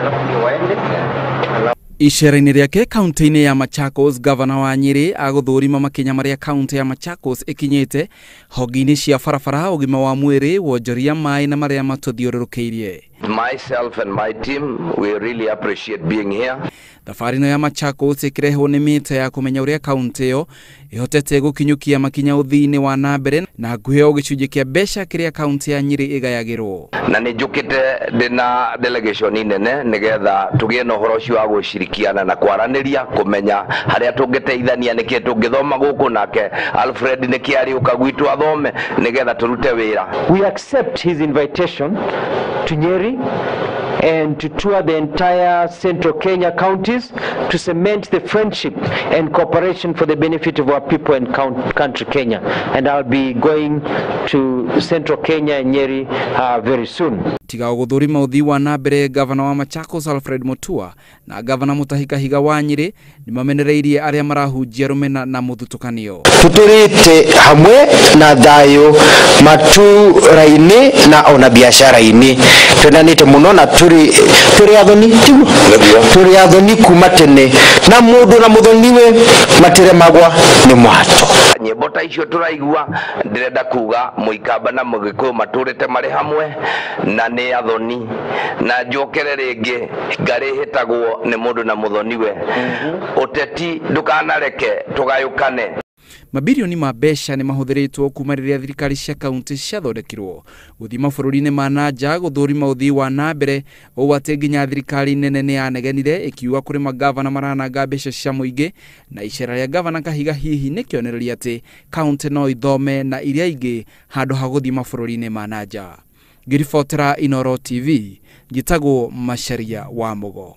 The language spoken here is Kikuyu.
Alafu ndio waende. Icera-inĩ rĩake kaunti-inĩ ya Machakos, gavana wa Nyĩrĩ agũthũrima makinya marĩa kaunti ya Machakos ĩkinyĩte honge-inĩ cia barabara, ũgima wa mwĩrĩ, wonjoria maĩ na marĩa matũthiũrũrũkĩirie. Myself and my team, we really appreciate being here. Thabarĩ ĩno ya Machakos ĩkĩrehwo nĩ mĩta ya kũmenya ũrĩa kaunti ĩyo ĩhotete gũkinyũkia makinya ũthii-inĩ wa na mbere na kũheo gĩcunjĩ kĩa mbeca kĩrĩa kaunti ya Nyĩrĩ ĩgayagĩrwo. Na nĩ njũkĩte ndĩna delegation nene nĩgetha tũgĩe na ũhoro ũcio wa gũcirikiana na kwaranĩria, kũmenya harĩa tũngĩteithania, nĩkĩ tũngĩthoma gũkũ, nake Alfred nĩkĩ arĩũka gwitũ athome nĩgetha tũrute wĩra. We accept his invitation to Nyeri and to tour the entire Central Kenya counties to cement the friendship and cooperation for the benefit of our people and country Kenya. And I'll be going to Central Kenya and Nyeri very soon. Tiga gũthũrima ũthii wa na mbere, gavana wa Machakos Alfred Mutua na gavana Mutahi Kahiga wa Nyĩrĩ nĩmamenereirie arĩa marahunjia rũmena na mũthutũkanio. Tutũrĩte hamwe na thayũ matũra-inĩ na ona biacara-inĩ, twendanĩte mũno na tũrĩ athoni, tiguo? Tũrĩ athoni kuma tene, na mũndũ na mũthoniwe matiremagwa nĩ mwato. Nyĩmbo ta icio tũraigua, ndĩrenda kuga mũikamba na mũgĩkũyũ matũrĩte marĩ hamwe na nĩ athoni, na njokere rĩngĩ ngarĩ hĩtagwo nĩ mũndũ na mũthoniwe. Ũteti ndũkanareke tũgayũkane. Mabirioni ma mbeca nĩ mahũthĩrĩtwo kuma rĩrĩa thirikari cia kaunti ciathondekirwo gũthiĩ mabũrũri-inĩ ma na nja gũthũrima ũthii wa na mbere, ũũ atĩ nginya thirikari nene nĩ yanegenire ĩkiuga kũrĩ magavana marananga mbeca cia mũingĩ, na icera rĩa gavana Kahiga hihi nĩ kĩonereria atĩ kaunti no ithome na iria ingĩ handũ ha gũthiĩ mabũrũri-inĩ ma na nja. Ngĩribotera Inooro TV, njĩtagwo Macharia wa Mũgo.